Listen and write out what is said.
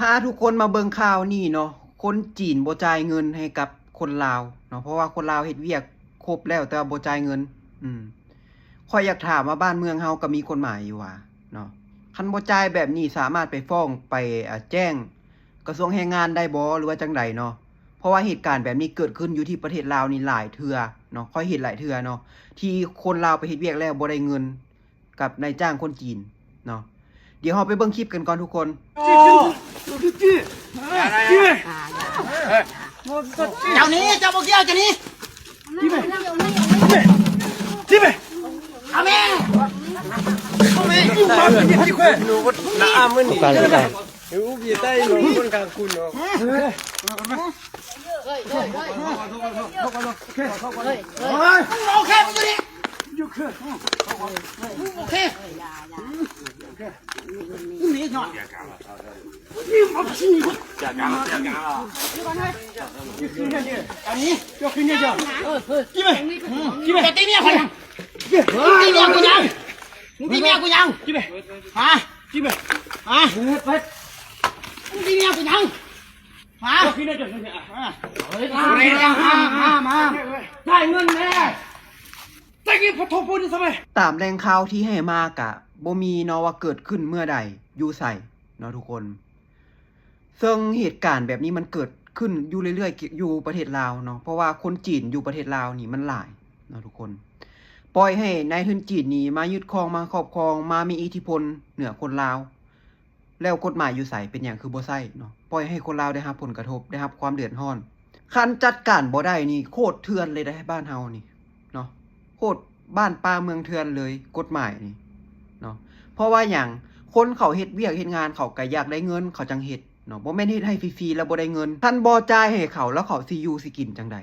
ພາທຸກຄົນມາເບິ່ງຂ່າວນີ້ເນາະ, ຄົນຈີນບໍ່ຈ່າຍເງິນໃຫ້ກັບຄົນລາວເນາະ, ເພາະວ່າຄົນລາວເຮັດວຽກຄົບແລ້ວແຕ່ວ່າບໍ່ຈ່າຍເງິນ. ອືມ ຂ້ອຍຢາກຖາມວ່າບ້ານເມືອງເຮົາກໍມີກົດໝາຍຢູ່ຫວາເນາະ? ຄັນບໍ່ຈ່າຍແບບນີ້ສາມາດໄປຟ້ອງ ໄປ ອາ ແຈ້ງກະຊວງແຮງງານໄດ້ບໍ່ ຫຼືວ່າຈັ່ງໃດເນາະ? ເພາະວ່າເຫດການແບບນີ້ເກີດຂຶ້ນຢູ່ທີ່ປະເທດລາວນີ້ຫຼາຍເທື່ອເນາະ, ຂ້ອຍເຫັນຫຼາຍເທື່ອເນາະ ທີ່ຄົນລາວໄປເຮັດວຽກແລ້ວບໍ່ໄດ້ເງິນ ກັບນາຍຈ້າງຄົນຈີນເນາະ. ດຽວເຮົາໄປເບິ່ງຄລິບກັນກ່ອນທຸກຄົນ. ເຈົ້ານີ້ ເຈົ້າບໍ່ກ່ຽວ ເຈົ້ານີ້. ເອົາແມ່ ເອົາແມ່. ຕາມແຫຼ່ງຂ່າວທີ່ໃຫ້ມາກະບໍ່ມີເນາະວ່າເກີດຂຶ້ນເມື່ອໃດ ຢູ່ໃສເນາະທຸກຄົນ. ເຊິ່ງເຫດການແບບນີ້ມັນເກີດຂຶ້ນຢູ່ເລື້ອຍໆ ຢູ່ປະເທດລາວເນາະ, ເພາະວ່າຄົນຈີນຢູ່ປະເທດລາວນີ້ມັນຫຼາຍເນາະທຸກຄົນ. ປ່ອຍໃຫ້ນາຍທຶນຈີນນີ້ມາຍຶດຄອງ ມາຄອບຄອງ ມາມີອິດທິພົນເໜືອຄົນລາວ. ແລ້ວກົດໝາຍຢູ່ໃສ? ເປັນຫຍັງຄືບໍ່ໃຊ້ເນາະ? ປ່ອຍໃຫ້ຄົນລາວໄດ້ຮັບຜົນກະທົບ ໄດ້ຮັບຄວາມເດືອດຮ້ອນ. ຄັນຈັດການບໍ່ໄດ້ນີ້ໂຄດເຖື່ອນເລີຍເດ້ບ້ານເຮົານີ້ເນາະ, ໂຄດບ້ານປ່າເມືອງເຖື່ອນເລີຍກົດໝາຍນີ້ເນາະ. ເພາະວ່າຫຍັງ? ຄົນເຂົາເຮັດວຽກເຮັດງານ ເຂົາກະຢາກໄດ້ເງິນ ເຂົາຈັ່ງເຮັດເນາະ, ບໍ່ແມ່ນເຮັດໃຫ້ຟຣີໆແລ້ວບໍ່ໄດ້ເງິນ. ຄັນບໍ່ຈ່າຍໃຫ້ເຂົາ ແລ້ວເຂົາຊິຢູ່ຊິກິນຈັ່ງໃດ?